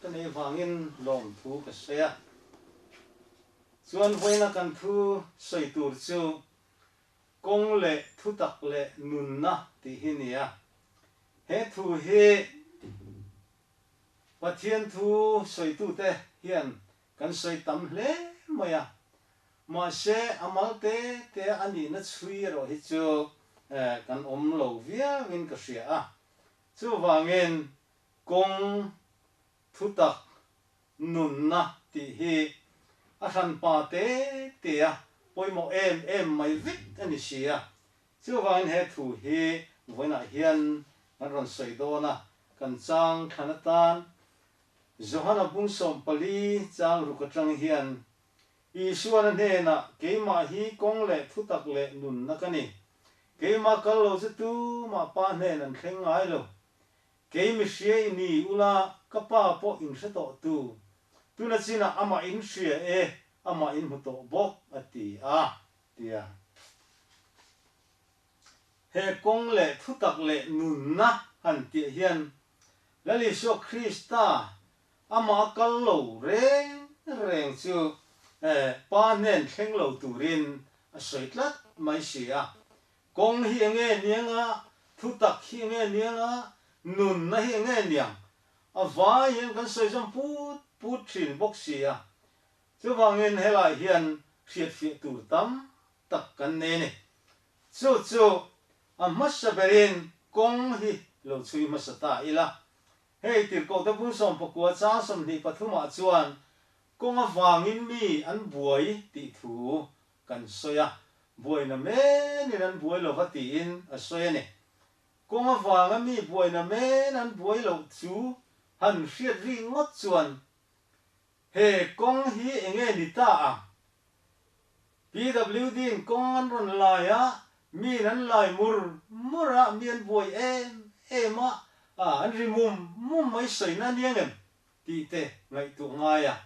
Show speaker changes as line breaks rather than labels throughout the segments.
ka nei vangin lawmthu ka sawi a. Chuan vawiina kan thu sawi tur chu kawng leh thutak leh nunna tih hi nia. He thu hi Pathian thu sawitute hian kan sawi tam hle mai a, mahse a mal te te a nihna chhui erawh hi chu kan awm lo viauin ka hria a. Chuvangin kawng thutak nunna tih hi a hranpa te te a pawimawh em em mai vek a ni si a. Chuvangin he thu hi vawiinah hian kan rawn sawi dawn a, kan chang thlan atan Johana bung 14 chang ruk atang hian Isuan a hnenah, Keimah hi kawng leh thutak leh nunna ka ni. Keimah kal lo chu tumah Pa hnen an thleng ngai lo. Kei mi hria i ni ula, ka Pa pawh in hre tawh tu. Tuna chinah amah in hria e, amah in hmu tawh bawk, a ti a, tia. He kawng leh thutak leh nunna han tih hian Lal Isua Krista amah kal lo reng reng chu Pa hnen thleng lo turin a sawi tlat mai si a. Kawng hi enge niang a, thutak hi enge niang a, nunna hi enge niang? A vai hian kan sawi zawm put put thin bawk si a. Chuvangin helai hian hriatfiah tur tam tak kan nei a ni. Chu chu a hmasa berin kawng hi lo chhui hmasa ta ila. Hei Tirhkohte bung 19 chang 23 ah chuan kawng avangin mi an buai tih thu kan sawi a, buaina menin an buai lova tiin a sawi a ni. Kawng avanga mi buaina men an buai loh chu han hriat ri ngawt chuan he kawng hi enge ni ta ang? PWD in kawng an rawn lai a, miin an lai mur mur a, mi an buai em em a, an ri mum mum mai sawina aniang em tih te ngaihtuah ngai a.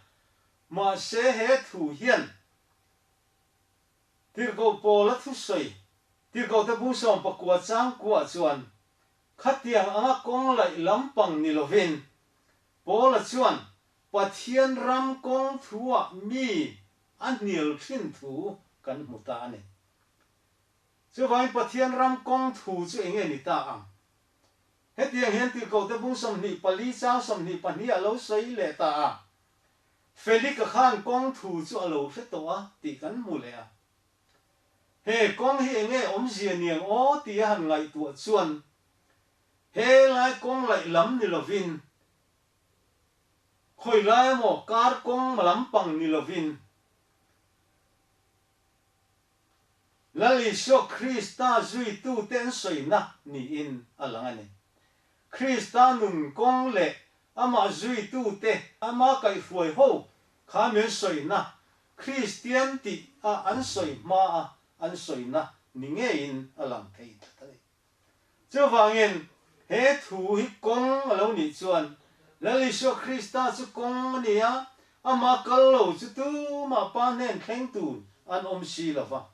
Mahse he thu hian Tirhkoh Paula thusawi Tirhkohte bung 19 chang kuah chuan khatiang anga kawng laih lampang ni lovin Paula chuan Pathian ram kawng thu-ah mi a hnial thin thu kan hmu ta a ni. Chuvangin Pathian ram kawng thu chu eng nge ni ta ang? Hetiang hian Tirhkohte bung 24 chang 22 a lo sawi leh ta a, Felika khan kawng thu chu a lo hre tawh a tih kan hmu leh a. He kawng hi eng nge awmzia niang aw tih a han ngaihtuah chuan he lai kawng laih lam ni lovin Khawi lai emaw kar kawng lampang ni lovin Lal Isua Krista zuitute an sawina niin a lang a ni. Krista nun kawng leh amah zuitute ama kaihhruai ho kha mi an sawina Kristian tih a an sawi hma a an sawina ni ngeiin a lang thei tlat a ni. Chuvangin, he thu hi kawng a lo nih chuan, Lal Isua Krista chu kawng a ni a, amah kal lo chu tumah Pa hnen thleng tur an awm si lo va.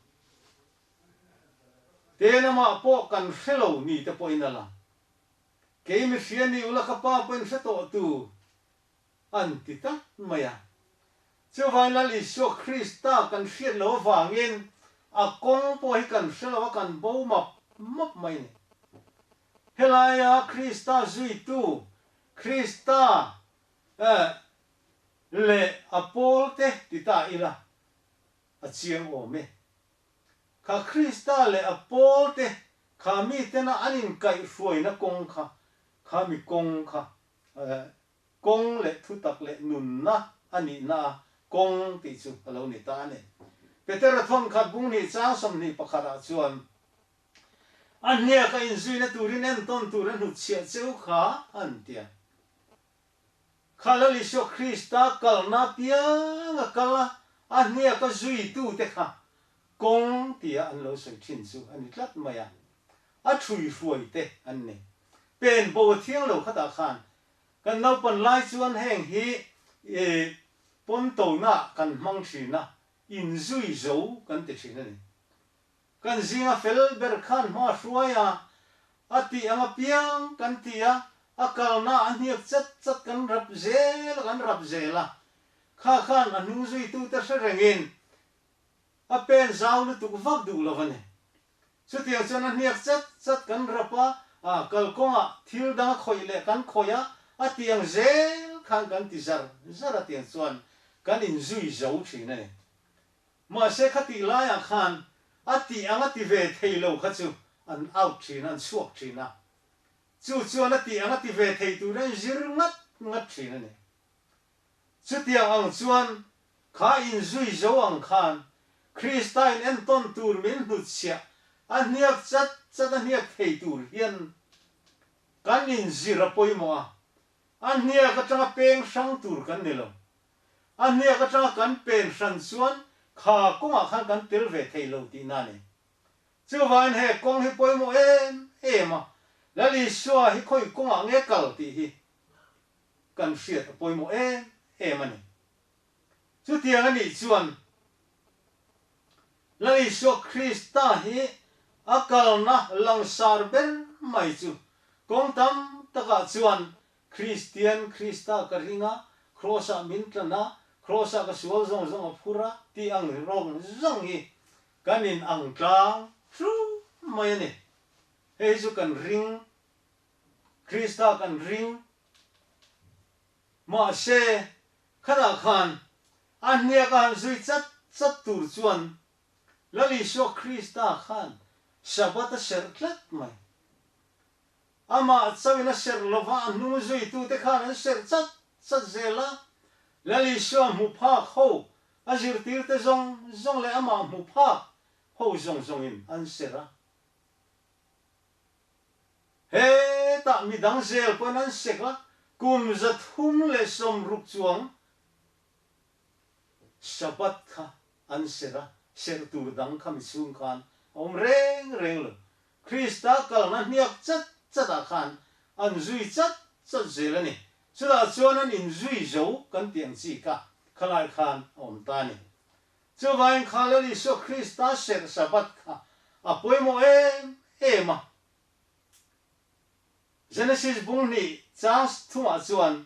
Ten amah pawh kan hre lo ni te pawhin a lang. Kei mi hria ni ula ka Pa pawhin hre tawh tur an ti tlat mai a. Chuvangin Lal Isua Krista kan hriat loh avangin a kawng pawh hi kan hre lo a, kan bo map map mai a ni. Helaia Krista zuitu, Krista leh a pawlte ti ta ila a chiang awm e. Kha Krista leh a pawlte kha mitena an inkaihhruaina kawng kha, kha mi kawng kha Kawng leh thutak leh nunna a nihna a kawng tih chu a lo ni ta a ni. Petera thawnkhat bung hnih chang 21 ah chuan, A hniak a inzuina turin entawn tur a hnutchhiah cheu kha an ti a. Kha Lal Isua Krista kalna piang a kal a, a hniak a zuitute kha kawng tia an lo sawi thin chu a ni tlat mai a. A ṭhuihruai te an ni. Pen bo a thiang lo khatah khan kan naupan lai chuan heng hi pawn tona kan hmang thin a, inzui zo kan ti thin a ni. Kan zinga fel ber khan hma hruai a, a tih ang apiang kan ti a, A kalna a hniak chat chat kan rap zel a, kan rap zel a. Kha khan a hnung zuitute hre rengin a pen zau lutuk vak duh lo a ni. Chutiang chuan a hniak chat chat kan rap a, a kalkawngah thil dang a khawih leh kan khawih a, a tiang zel khan kan ti zar zar a tiang chuan kan inzui zo thin a ni. Mahse khatih laiah khan a tih ang a ti ve thei lo kha chu an out thin a, an chhuak thin a. Chu chuan a tih ang a ti ve thei tur an zir ngat ngat thin a ni. Chutiang ang chuan kha inzui zo ang khan Krista in entawn tur min hnutchhiah a hniak chat chat a hniak thei tur hian kan inzir a pawimawh a, a hniak atanga peng hrang tur kan ni lo. A hniak atanga kan pen hran chuan kha kawngah khan kan tel ve thei lo tihna a ni. Chuvangin he kawng hi pawimawh em em a, Lal Isua hi khawi kawngah nge kal tih hi kan hriat a pawimawh em em a ni. Chutiang a nih chuan Lal Isua Krista hi a kalna langsar ber mai chu kawng tam takah chuan Kristian, Krista ka ring a, Kraws-ah min tlan a, Kraws-ah ka sual zawng zawng a phur a tih ang rawng zawng hi kan in ang tlang hru mai a ni. Hei hi chu kan ring, Krista kan ring. Mahse, khatah khan a hniak a han zui chat chat tur chuan Lal Isua Krista khan Sabbath a serh tlat mai. Amah chauhin a serh lova a hnung zuitute khan an serh chat chat zel a, Lal Isua hmu phak ho, a zirtirte zawng zawng leh amah hmu phak ho zawng zawngin an serh a. Hetah midang zel pawhin an sek a, kum 360 chuang Sabbath kha an serh a, serh tur dang kha mi chhung khan a awm reng reng lo. Krista kalna hniak chat chat ah khan an zui chat chat zel a ni. Chutah chuan an inzui zo kan tih ang chi kha khalai khan a awm ta a ni. Chuvangin kha Lal Isua Krista serh Sabbath kha a pawimawh em em a. Genesis bung hnih chang thumah chuan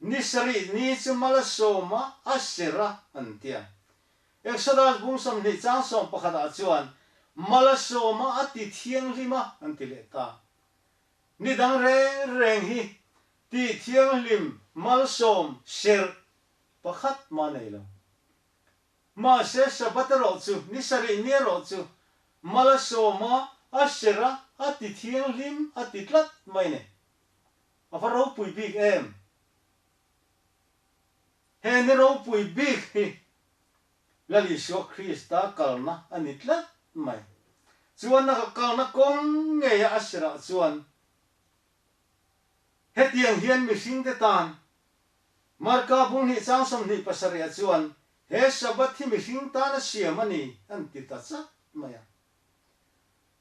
Ni sarih ni chu Malasawma a serh a, an ti a. Exodus bung 20 chang 11 ah chuan Malasawma a ti thianghlim a, an ti leh ta. Ni dang reng reng hi ti thianghlim malsawm serh pakhat mah nei lo. Mahse Sabbath erawh chu, ni sarih ni erawh chu Malasawma a serh a, a ti thianghlim a ti tlat mai ni. A va ropui bik em? He ni ropui bik hi Lal Isua Krista kalna a ni tlat mai. Chuan a kalna kawng ngeia a sirah chuan hetiang hian mihringte tan Marka bung hnih chang 27 ah chuan he Sabbath hi mihring tan a siam a ni an ti ta chat mai a.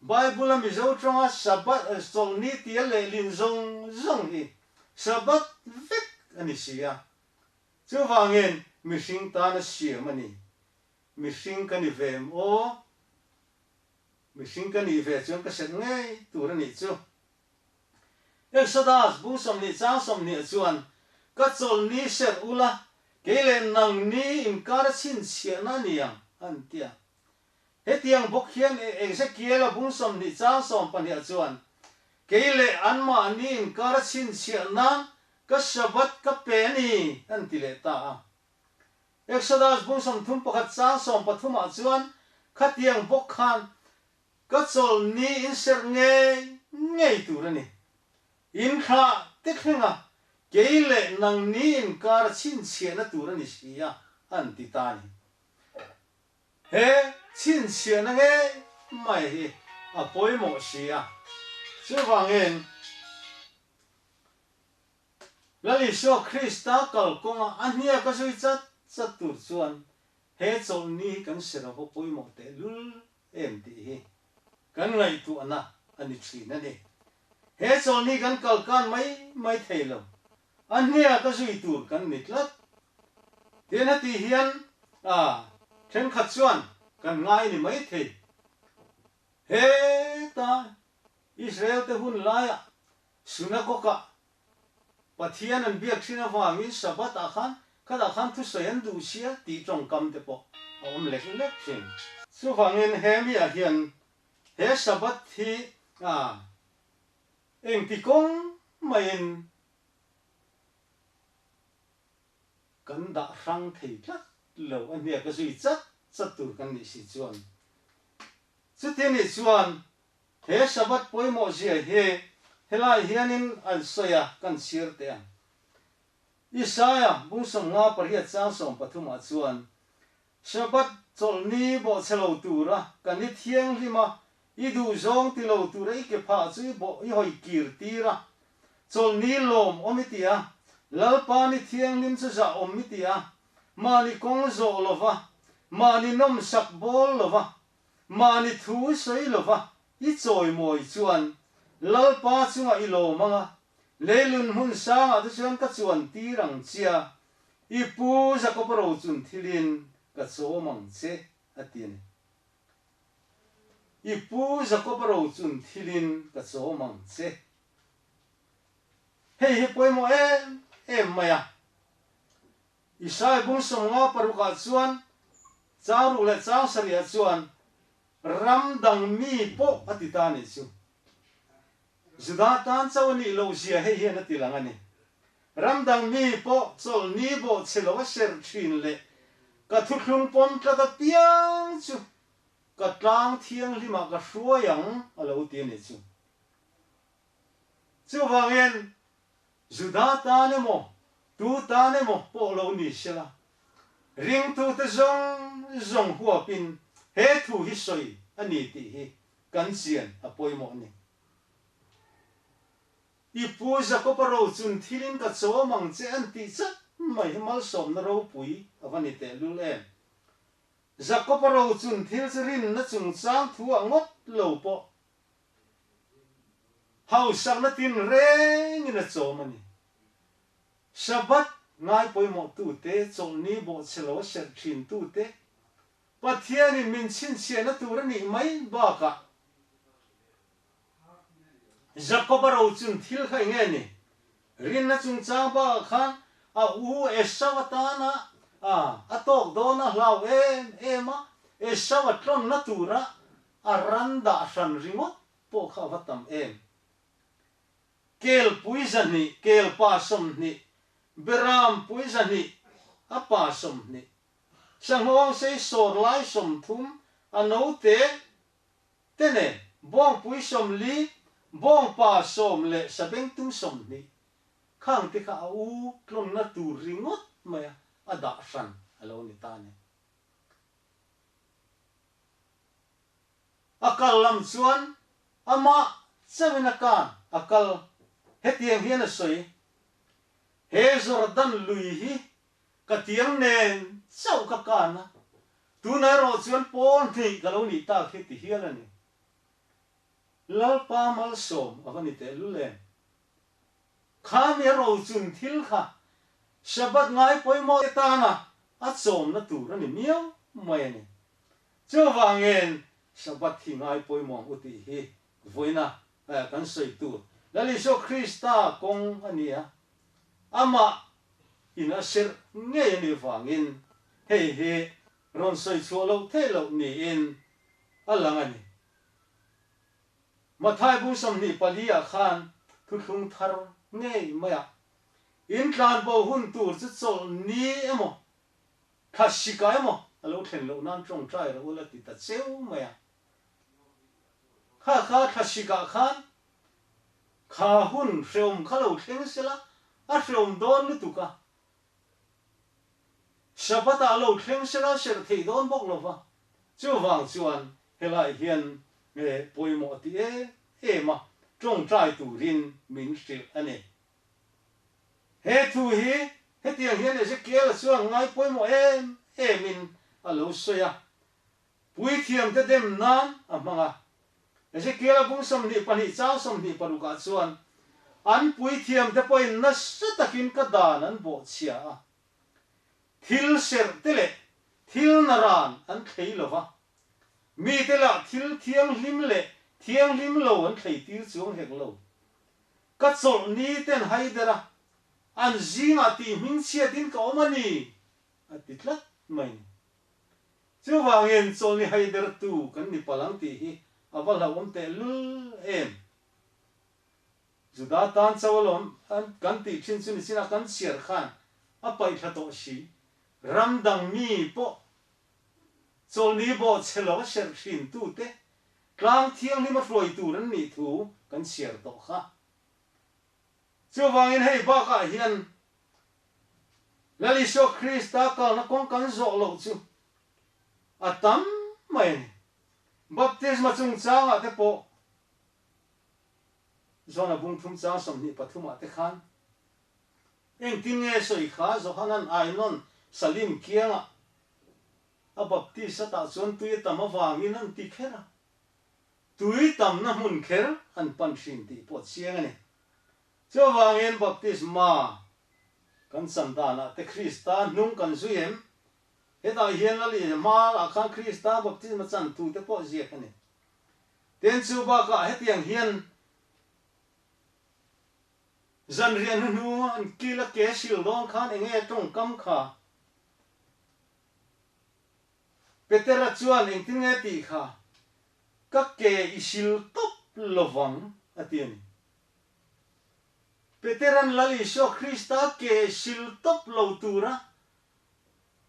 Bible-a Mizo tawnga Sabbath chawlhni tia lehlin zawng zawng hi Sabbath vek a ni si a. Chuvangin mihring tana siam a ni. Mihring ka ni ve em aw? Mihring ka nih ve chuan ka set ngei tur a nih chu. Exodus bung 20 chang 20 ah chuan, Ka chawlhni serh ula, kei leh nangni inkar a chhinchhiahna a ni ang, an ti a. Hetiang bawk hian Ezekiel-a bung 20 chang 12 ah chuan, Kei leh anmahni inkar a chhinchhiah nan ka Sabbath ka pe a ni, an ti leh ta a. Exodus bung 31 chang 13 ah chuan, Khatiang bawk khan ka chawlhni in serh ngei ngei tur a ni. Inthlah te thlenga kei leh nangni inkar a chhinchhiahna tur a ni si a, an ti ta a ni. He chhinchhiahna ngei mai hi a pawimawh si a, chuvangin Lal Isua Krista kalkawnga a hniak a zui chat chat tur chuan he chawlhni hi kan hre lo va pawimawh tehlul em tih hi kan ngaihtuahna a ni thin a ni. He chawlhni kan kalkan mai mai thei lo, A hniak a zui tur kan ni tlat. Tin heti hian a thenkhat chuan kan ngai ni mai thei. Heta Israel te hun laiah Synagogue-ah Pathian an biak thin avangin Sabbath-ah khan khatah khan thusawi an duh sia tih tawngkam te pawh a awm lek lek thin. Chuvangin he miah hian he Sabbath hi a engti kawng maiin kan dah hrang thei tlat lo a hniak a zui chat chat tur kan nih si chuan chuti nih chuan He Sabbath pawimawh zia hi helai hianin an sawi a, kan chhir teh ang. Isaia bung 50 pariat chang 13 ah chuan, Sabbath chawlhni bawhchhe lo tura ka ni thianghlim a, i duhzawng ti lo tura i ke phah chu i bawh i hawi kir tir a, chawlhni lawm awm i ti a, Lalpa ni thianghlim chu zah awm i ti a, mahni kawng zawh lova, mahni nawmsak bawl lova, Mahni thu sawi lova i chawimawi chuan Lalpa chungah i lawm ang a, leilun hmun sangah te chuan ka chuan tir ang che a, i pu Jakob rochun thilin ka chawm ang che, a ti a ni. I pu Jakob rochun thilin ka chawm ang che. Hei hi pawimawh em em mai a. Isai bung 50 parukah chuan chang ruk leh chang sarihah chuan ram dang mi pawh a ti ta a nih chu. Juda tan chauh a nih loh zia hei hian a ti lang a ni. Ram dang mi pawh chawlhni bawh chhe lo a serh thin leh ka thuthlung pawm tlat apiang chu ka tlang thianghlimah ka hruai ang a lo ti a nih chu. Chuvangin Juda tan emaw, tu tan emaw pawh lo ni sela, ringtute zawng zawng huapin he thu hi sawi a ni tih hi kan chian a pawimawh a ni. I pu Jakob-a rochun thilin ka chawm ang che an tih chat mai hi malsawmna ropui a va ni tehlul em? Jakob-a rochun thil chu rinna chungchang thu ah ngawt lo pawh Hausakna tin rengin a chawm a ni. Sabbath ngai pawimawhtute, chawlhni bawhchhe lo a serh thintute, Pathianin min chhinchhiahna tur a nih mai bakah Jakob-a rochun thil kha eng nge ni? Rinna chungchang bakah khan a u Esau atana a tawk dawn a hlau em em a, Esau a tlawnna tura A ran dah hran ringawt pawh kha a va tam em? Kel pui 200, kel pa 20, beram pui 200, a pa 20, sanghawng sei sawr lai 30, a note te nen, bawngpui 40, bawngpa 10 leh sabengtung 20, khang te kha a u tlawnna tur ringawt mai a, a dah hran a lo ni ta a ni. A kal lam chuan amah chauhin a kan a kal. Hetiang hian a sawi, He Jordan lui hi ka tiang nen chauh ka kan a, tunah erawh chuan pawl hnih ka lo nih tak hi ti hial a ni. Lalpa malsawm a va ni tehlul em? Kha mi a rochun thil kha Shabbat ngai pawimawh te tana a chawmna tur a ni miau mai a ni. Chuvangin Shabbat hi ngai pawimawh ang u tih hi vawiina kan sawi tur Lal Isua Krista kawng a ni a, amah in a serh ngei a nih vangin hei hi rawn sawi chhuah loh theih loh niin a lang a ni. Mathai bung 24 ah khan thuthlung thar ngei mai a, in tlanbo hun tur chu chawlh ni emaw, thlasika emaw a lo thlen loh nan tawngtai rawh u la ti ta cheu mai a. Kha kha thlasikah khan kha hun hreawm kha lo thleng sela, a hreawm dawn lutuk a. Sabbath ah lo thleng sela serh theih dawn bawk lova, chuvang chuan Helai hian nge pawimawh ti em em a tawngtai turin min hrilh a ni. He thu hi hetiang hian Ezekiel-a chuan ngai pawimawh em emin a lo sawi a, puithiamte dem nan a hmang a. Ezekiel-a bung 22 chang 26 ah chuan, An puithiamte pawhin nasa takin ka dan an bawhchhia a, thil serh te leh thil naran an thlei lo va, Mite lah thil thianghlim leh thianghlim lo an thlei tir chuang hek lo. Ka chawlh ni ten haider a, an zingah tih hmingchhiatin ka awm a ni, a ti tlat mai ni. Chuvangin chawlhni haidertu kan ni palh ang tih hi a va hlauhawm tehlul em. Juda tan chauh alawm kan tih thin chu nichinah kan chhiar khan a paihthla tawh si. Ram dang mi pawh chawlhni bawhchhe lo a serh thin tute tlang thianghlim a hruai tur an nih thu kan chhiar tawh kha. Chuvangin hei bakah hian Lal Isua Krista kalna kawng kan zawh loh chu a tam mai a ni. Baptisma chungchangah te pawh John-a bung thum chang 23 ah te khan engtin nge sawi kha Johanan Ainon Salim kiangah a baptist a tah chuan tui a tam avangin an ti kher a, tui tamna hmun kher an pan thin tih pawh chiang a ni. Chuvangin baptisma kan chan danah te Krista hnung kan zui em? Hetah hian Lali hmalah khan Krista baptisma chan tu te pawh ziak a ni. Tin chu bakah hetiang hian zanriah hnuhnu an kil a ke sil dawn khan enge tawngkam kha Petera chuan engtin nge tih kha ka ke i sil tawp lovang a ti a ni. Petera'n Lal Isua Krista ke sil tawp lo tura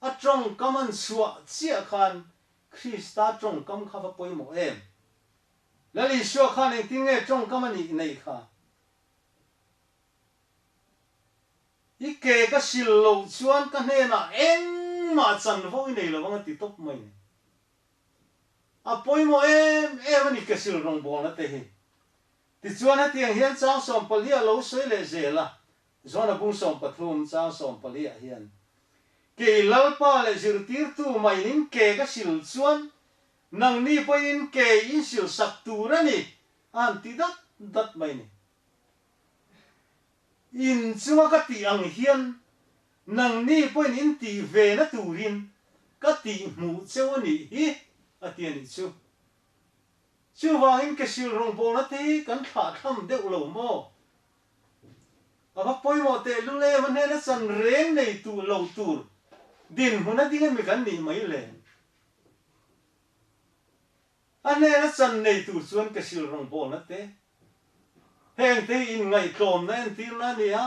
A tawngkam an chhuah chiah khan Krista tawngkam kha va pawimawh em? Lal Isua khan engtin nge tawngkam a nih nei kha? I ke ka sil loh chuan ka hnenah engmah chanvo i nei lo ang a ti tawp mai ni. A pawimawh em em a ni ke sil rawngbawlna te hi. Tichuan hetiang hian chang 14 a lo sawi leh zel a, John-a bung 13 chang 14 ah hian, Kei Lalpa leh zirtirtu mainin ke ka sil chuan nangni pawhin ke in sil sak tur a ni, a han ti dat dat mai ni. In chunga ka tih ang hian nangni pawhin in tih ve na turin ka tih hmuh cheu a nih hi, a ti a nih chu. Chuvangin ke sil rawngbawlna te hi kan thlahthlam deuh lo maw? A va pawimawh tehlul em a hnena chan reng nei tuh lo tur dinhmun a ding emi kan nih mai le? A hnena chan nei tur chuan ke sil rawngbawlna te heng te hi inngaihtlawmna entirna a ni a,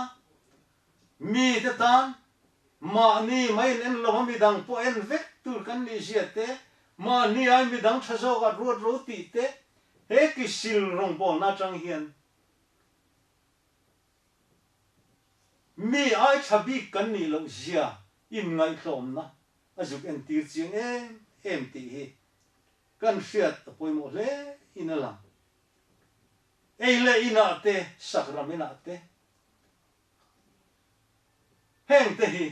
mite tan mahni mai in en lo a midang pawh en vek tur kan nih zia te, mahni ai midang tha zawkah ruat ro tih te he ki sil rawngbawlna atang hian Mi ai tha bik kan nih loh zia inngaihtlawmna a zuk entir chiang em em tih hi kan hriat a pawimawh hle in a lang. Ei leh inah te, sakram inah te heng te hi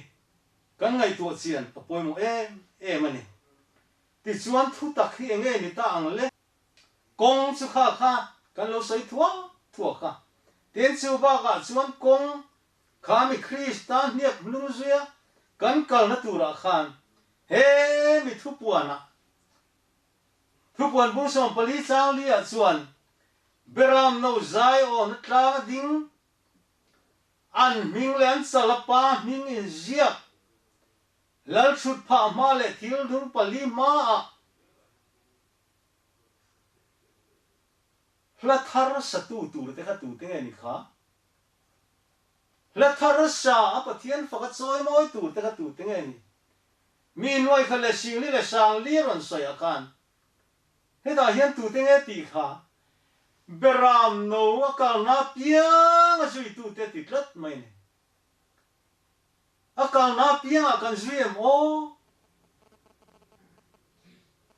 kan ngaihtuah chian a pawimawh em em a ni. Tichuan thutak hi enge ni ta ang le? Kawng chu kha kha kan lo sawi thuak thuak a, tin chu bakah chuan kawng kha mi Krista hniak hnung zuia kan kalna turah khan he mi thupuanah thupuan bung 14 chang liah chuan Beram no zai awna tlang a ding an hming leh an chala pa hming inziak Lalthut phah hma leh thil dum pali hmaah Hla thar satu tur te kha tute nge ni kha? Hla thar sa a Pathian faka chawi mawi tur te kha tute nge ni? Mi nuai kha leh Singli leh Sangli a rawn sawi ah khan hetah hian tute nge tih kha Beram no a kalna piang a zuitute ti tlat mai ni. A kalna piangah kan zui em aw?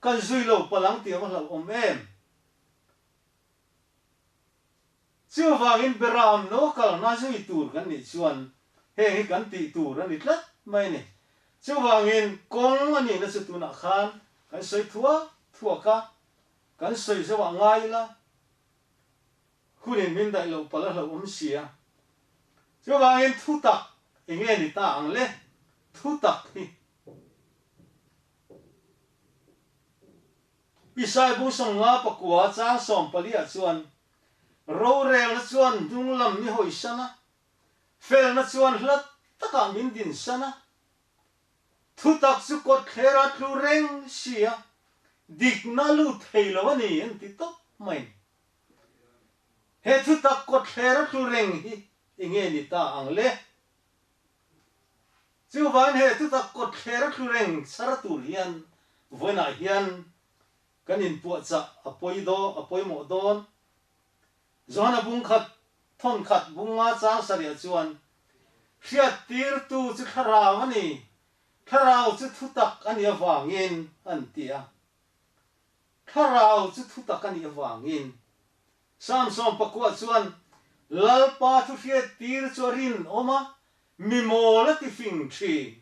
Kan zui lo palh ang tih a va hlauhawm em? Chuvangin Beram no kalna zui tur kan nih chuan heng hi kan tih tur a ni tlat mai a ni. Chuvangin kawng a nihna chu tunah khan kan sawi thuak thuak a, kan sawi zauh ah ngai ila, Hunin min daih loh palh a hlauhawm sia. Chuvangin thutak eng nge ni ta ang le? Thutak hi Isai bu 54 chang 14 ah chuan. Rorelna chuan hnunglam mi hawisan a, felna chuan hla takah min dinsan a. Thutak chu kawtthler a tlu reng si a, dikna lut thei lo a ni an ti tawp mai. He thutak kawtthler a tlu reng hi enge ni ta ang le? Chuvangin he thutak kawtthler a tlu reng chhar tur hian vawiinah hian kan inpuahchah a pawi daw a pawimawh dawn. Johana bungkhat thawnkhat bunga chang sarih chuan hriattirtu chu thlarau a ni, thlarau chu thutak a nih avangin an ti a. Thlarau chu thutak a nih avangin Samson pakua chuan Lalpa thu hriattir chu a rinawm a, mi mawl a ti fing thin.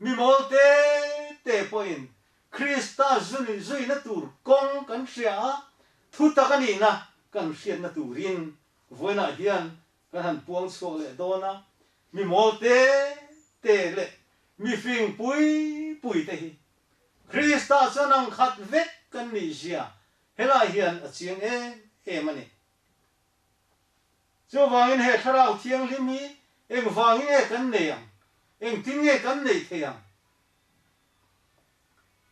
Mi mawl te te pawhin Krista zuina tur kawng kan hria a, thutak a nihna kan hriatna turin vawiinah hian kan han puang chhuak leh dawn a, mi mawl te te leh mi fing pui pui te hi Krista chuan ang khat vek kan nih zia helai hian a chiang em em a ni. Chuvangin he Thlarau Thianghlim hi engvangin nge kan nei ang? Engtin nge kan neih theih ang?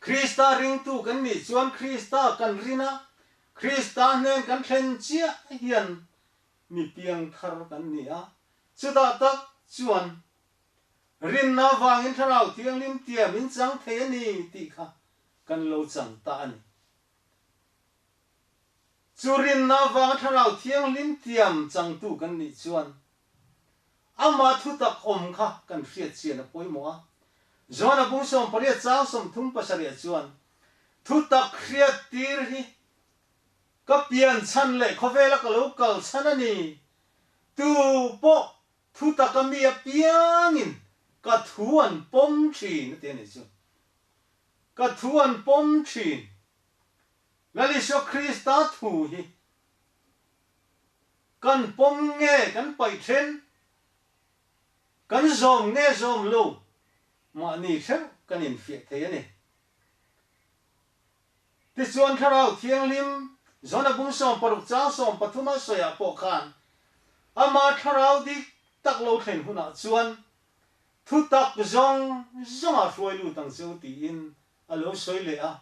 Krista ringtu kan nih chuan Krista kan rin a, Krista hnen kan thlen chiah hian mi piangthar kan ni a. Chutah tak chuan rinna avangin Thlarau Thianghlim tiam in chang thei a ni tih kha kan lo chang ta a ni. Chu rinna avanga Thlarau Thianghlim tiam changtu kan nih chuan Amah thutak awm kha kan hriat chian a pawimawh a. Johana bung 18 chang 37 chuan, Thutak hriat tir hi ka pian chhan leh khawvela ka lo kal chhan a ni. Tu pawh thutaka mi apiangin ka thu an pawm thin a ti a nih chu. Ka thu an pawm thin. Lal Isua Krista thu hi kan pawm nge kan paih then, kan zawm nge zawm lo mahni hreuh kan infiah thei a ni. Tichuan Thlarau Thianghlim Johana bung 60 chang 13 a sawiah pawh khan ama Thlarau dik tak lo thlen hunah chuan thutak zawng zawngah hruai lut ang che u tiin a lo sawi leh a.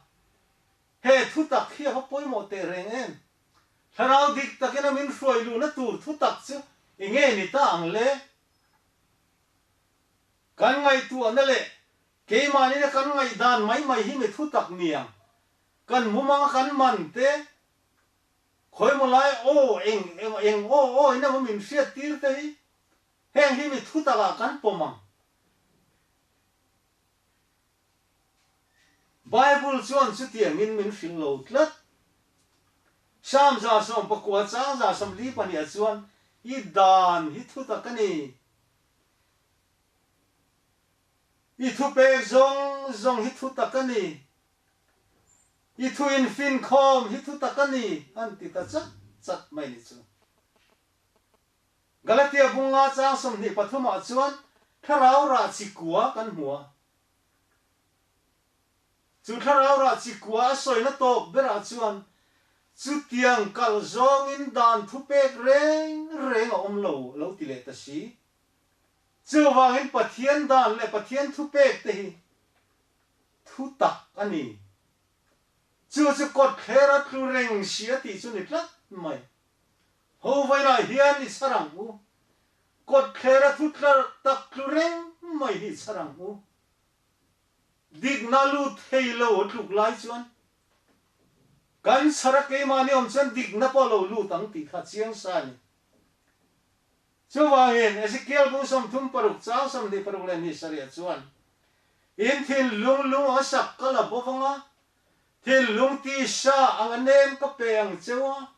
He thutak hi a va pawimawh teh reng em? Thlarau dik takin a min hruai luhna tur thutak chu i nge ni ta ang le? Kan ngaihtuahna leh keimahnin a kan ngaihdan mai mai hi mi thutak ni ang. Kan mumanga kan man te, khawimaw lai aw eng eng aw aw in emaw min hriat tir te hi heng hi mi thutak ah kan pawm ang. Bible chuan chutiangin min hrilh lo tlat. Psalm 119 chang 42 chuan, I dan hi thutak a ni. I thupek zawng zawng hi thutak a ni. I thu infinkhawm hi thutak a ni, an ti ta chat chat mai ni chu. Galatia bunga chang 23 ah chuan thlarau rah chi kua kan hmu a. Chu thlarau rah chi kua a sawina tawp berah chuan chutiang kalh zawngin dan thupek reng reng a awm lo a lo ti leh ta si. Chuvangin Pathian dan leh Pathian thupek te hi thu tak a ni. Chu chu kawtthler a tlu reng si a tih chu ni tlat mai. Ho vawilah hian i chhar ang u. Kawtthler a thu tlar tak tlu reng mai hi i chhar ang u. Dikna lut thei lo a tluk lai chuan kan chhar a keimahni awm chuan dikna pawh a lo lut ang tih kha chiang sa a ni. Chuvangin Ezekiel bung 36 chang 26 leh ni sarih chuan, In thinlung lung ang a sak ka la bo vang a, thinlung tisa ang a nem ka pe ang cheu a,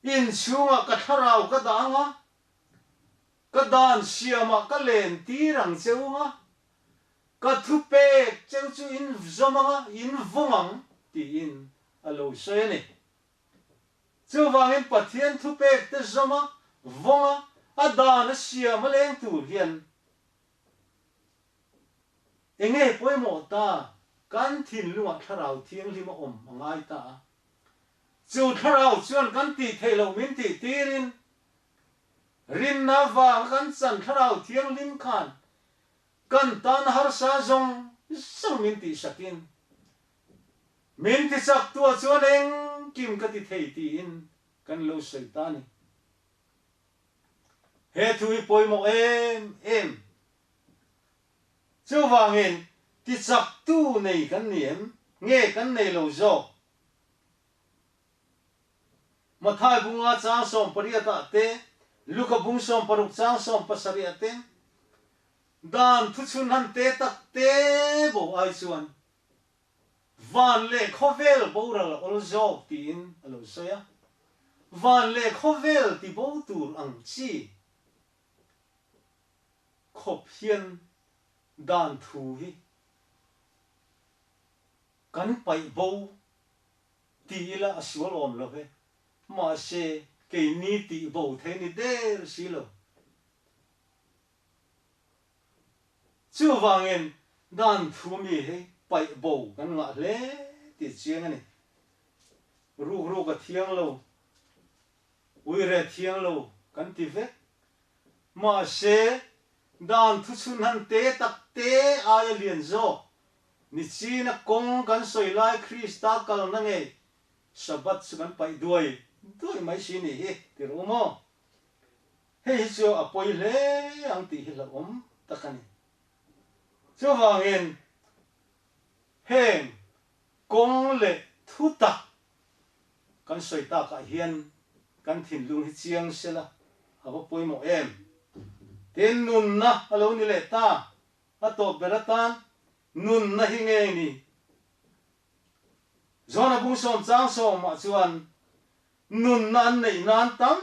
Inchhungah ka thlarau ka dah ang a, ka dan siamah ka len tir ang che u a, ka thupek cheu chu in zawm ang a, in vawng ang, tiin a lo sawi a ni. Chuvangin Pathian thupek te zawm a, vawng a, a dan a siam a leng tur hian enge pawimawh ta? Kan thinlungah Thlarau Thianghlim a awm a ngai ta a. Chu Thlarau chuan kan tih theih loh min tih tirin, rinna vanga kan chan Thlarau Thianghlim khan kan tan harsa zawng zawng min tih sakin, min ti chak tua chuan engkim ka ti thei tiin kan lo sawi ta a ni. He thu hi pawimawh em em. Chuvangin, tichaktu nei kan ni em? Nge kan nei lo zawk? Mathai bunga chang 18 ah te, Luka bung 60 chang 70 ah te, dan thuchhun han te tak te bo ai chuan van leh khawvel boral a awl zawk tiin a lo sawi a. Van leh khawvel ti bo tur ang chi khawp hian dan thu hi kan paih bo ti ila a sual awm lo ve. Mahse, keini tih bo thei ni der si lo. Chuvangin dan thu mi hi paih bo kan ngah hle tih chiang a ni. Ruk ruk a thiang lo, uire thiang lo kan ti vek. Mahse, dan thuchhun han te tak te aia lian zawk Nichina kawng kan sawi lai Krista kalna ngei Sabbath chu kan paih duai duai mai si nih hi ti rawh u maw? Hei hi chu a pawi hle ang tih hi hlauhawm tak a ni. Chuvangin heng kawng leh thu tak kan sawi takah hian kan thinlung hi chiang sela a va pawimawh em? Tin, nunna a lo ni leh ta. A tawp ber atan nunna hi nge ni? John-a bung sawm chang sawmah chuan nunna an neih nan tam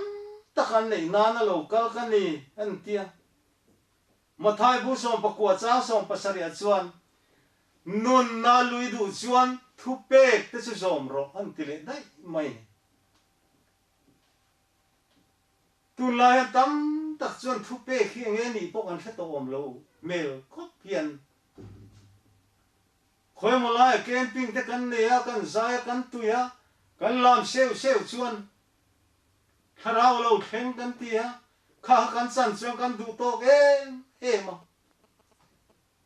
tak an neih nan a lo kal ka ni an ti a. Mathai bung 19 chang 70 chuan nunna lui duh chuan thupek te chu zawm rawh an ti leh daih mai ni. Tunlai hian tam tak chuan thupek hi enge nih pawh kan hre tawh awm lo hmel khawp hian khawimaw laia camping te kan nei a, kan zai a, kan tui a, kan lam seu seu chuan thlarau lo thleng kan ti a, kha kha kan chan chuan kan duh tawk em em a.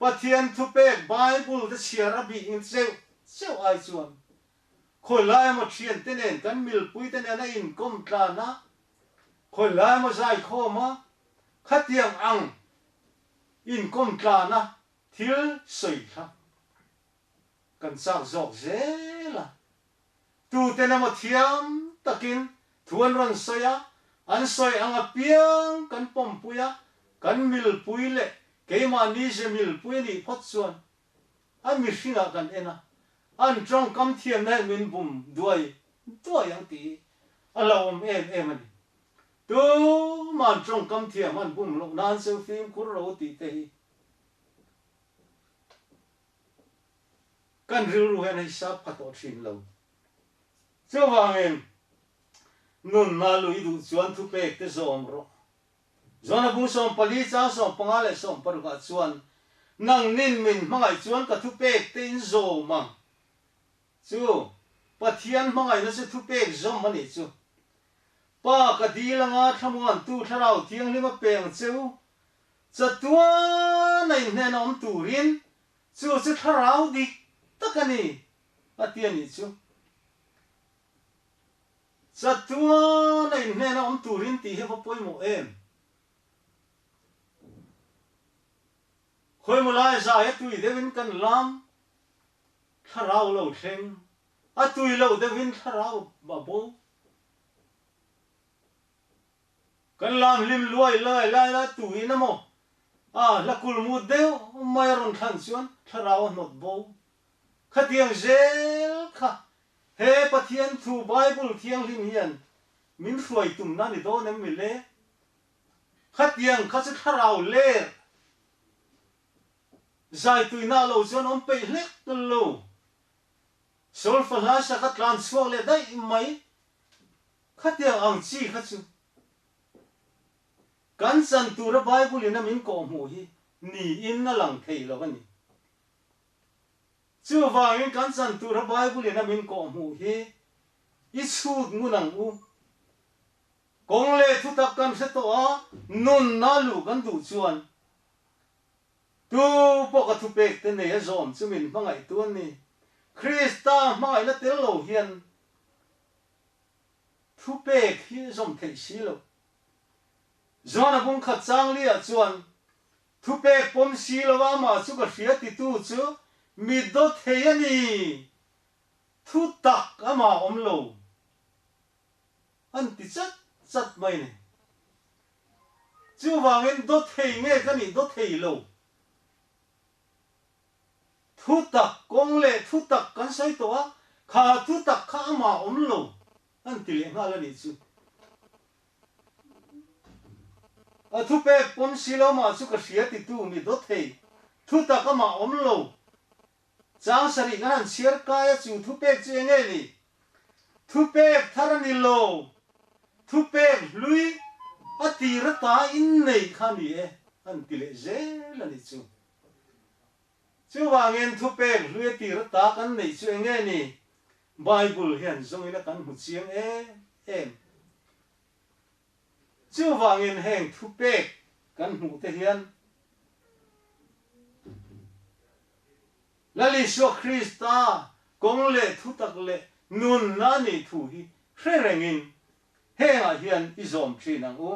Pathian thupek Bible te chhiar a bih in cheuh cheuh ai chuan Khawi lai emaw thiante nen kan milpuite nen a inkawm tlan a, khawi lai emaw zaikhawm a, khatiang ang inkawm tlan a thil sawi kha kan chak zawk zel a. Tuten emaw thiam takin thu an rawn sawi a, an sawi ang apiang kan pawmpui a, kan milpui leh keimahni ze milpui a nih phawt chuan A mihringah kan en a, an tawngkam thiamna hian min bum duai duai ang tih hi a hlauhawm em em a ni. Tuma'n tawngkam thiam an bum loh nan seu fimkhur lo tih te hi kan rilru hian a hisap pha tawh thin lo. Chuvangin nunna lui duh chuan thupek te zawm rawh. John-a bung 14 chang 15 leh 16 ah chuan, Nangnin min hmangaih chuan ka thupek te in zawm ang. Chu, Pathian hmangaihna chu thupek zawm a nih chu. Pa ka dil anga thlamuantu Thlarau Thianghlim a peng cheu, chatuan a inhnen a awm turin, chu chu Thlarau dik tak a ni, a ti a nih chu. Chatuan a inhnen a awm turin tih hi a va pawimawh em? Khawimaw lai zai a tui deuhin kan lam thlarau lo thleng, a tui loh deuhin thlarau a bo. Kan lam hlim luai lai lai lai tuin emaw a hla kulmu deuh mai a rawn thlan chuan thlarau a hnawt bo. Khatiang zel kha He Pathian thu Bible thianghlim hian min hruai tumna ni dawn em mi le? Khatiang kha chu thlarau ler zaituina lo chuan awm peih hlek lo. Solfa hlaisa kha tlan chhuak leh daih mai. Khatiang ang chi kha chu kan chan tura Bible in a min kawhhmuh hi niin a lang thei lo a ni. Chuvangin kan chan tura Bible in a min kawhhmuh hi i chhut ngun ang u. Kawng leh thutak kan hre tawh a, nunna luh kan duh chuan tu pawh ka thupek te nei a zawm chu min hmangaihtu an ni. Krista hmangaihna tel lo hian thupek hi a zawm theih si lo. John-a bungkhat changli-ah chuan Thupek pawm si lo a amah chu ka hria titu chu mi dawt thei a ni. Thu tak amah awm lo an ti chat chat mai ni. Chuvangin dawt thei nge ka nih dawt thei lo. Thu tak kawng leh thu tak kan sawi tawh a, kha thu tak kha amah awm lo an ti leh nghal a nih chu. A thupek pawm si lo mah chu ka hria titu mi dawt thei. Thutak amah awm lo. Chang sarih kan han chhiar kai a chu thupek chu enge ni? Thupek thar a ni lo. Thupek hlui a tir ata inneih kha ni e an ti leh zel a nih chu. Chuvangin thupek hlui a tir ata kan neih chu enge ni? Bible hian zawng ila kan hmu chiang em em. Chuvangin heng thupek kan hmuh te hian Lal Isua Krista kawng leh thutak leh nunna a nih thu hi hre rengin hengah hian i zawm thin ang u.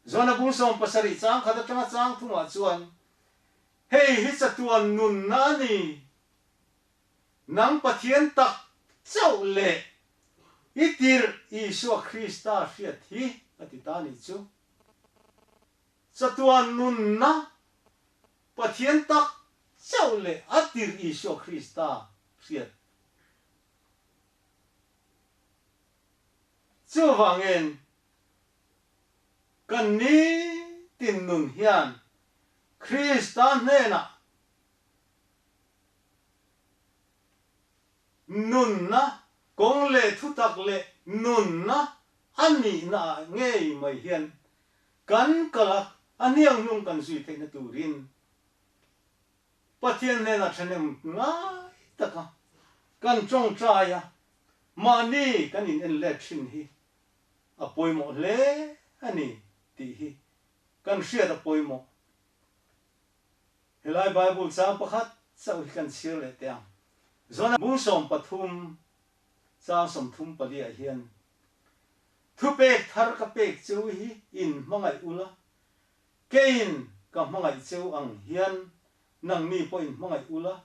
Johna bung 70 chang khat atanga chang thumah chuan hei hi chatuan nunna a ni. Nang Pathian tak chauh leh i tirh Isua Krista hriat hi a ti ta nih chu. Chatuan nunna Pathian tak chauh leh a tirh Isua Krista hriat. Chuvangin kan nitin nun hian Krista hnenah Nunna kawng leh thutak leh nunna a nihna ah ngei mai hian kan kal a, a hniang hnung kan zui theihna turin Pathian hnenah thahnem ngai taka kan tawngtai a, mahni kan in en let thin hi a pawimawh hle a ni tih hi kan hriat a pawimawh. Helai Bible chang pakhat chauh hi kan chhir leh teh ang. Zona bung 13 chang 34 ah hian, Thupek thar ka pek cheu hi in hmangaih ula, keiin ka hmangaih cheu ang hian nangni pawh in hmangaih ula,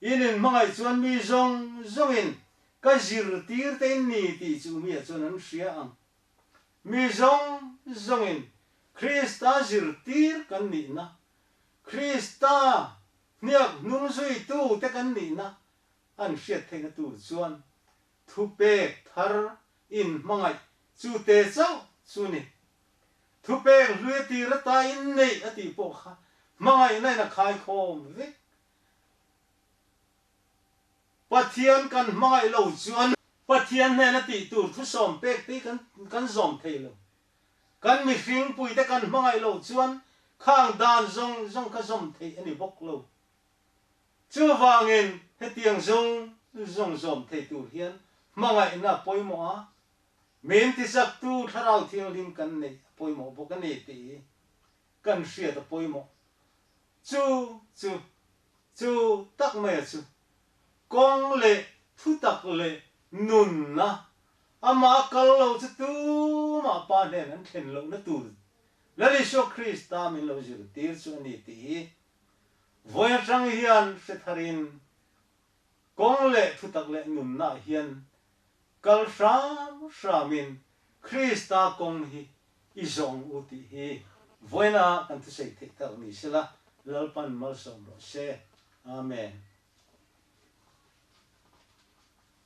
in in hmangaih chuan mi zawng zawngin ka zirtir te in ni tih chu miah chuan an hria ang. Mi zawng zawngin Krista zirtir kan nihna, Krista hniak hnung zuitute kan nihna an hriat theihna tur chuan thupek thar inhmangaih chu te chauh chu ni. Thupek hlui a tir ata inneih a tih pawh kha hmangaihna in a khaikhawm vek. Pathian kan hmangaih lo chuan Pathian hnena tih tur thusawm pek te hi kan kan zawm thei lo. Kan mihring puite kan hmangaih lo chuan khang dan zawng zawng kha zawm theih a ni bawk lo. Chuvangin hetiang zawng zawng zawm thei tur hian hmangaihna a pawimawh a, min tichaktu Thlarau Thianghlim kan neih a pawimawh bawk a ni tih hi kan hriat a pawimawh. Chu chu chu tak maia chu kawng leh thutak leh nunna amah kal lo chu tumah Pa hnen an thlen lohna tur Lal Isua Krista min lo zirtir chu a ni tih hi vawi atang hian hre tharin kawng leh thutak leh nunna ah hian kal hram hramin Krista kawng hi i zawng u tih hi vawiina kan thusawi theih tak ni sela, Lalpan malsawm rawh se. Amen.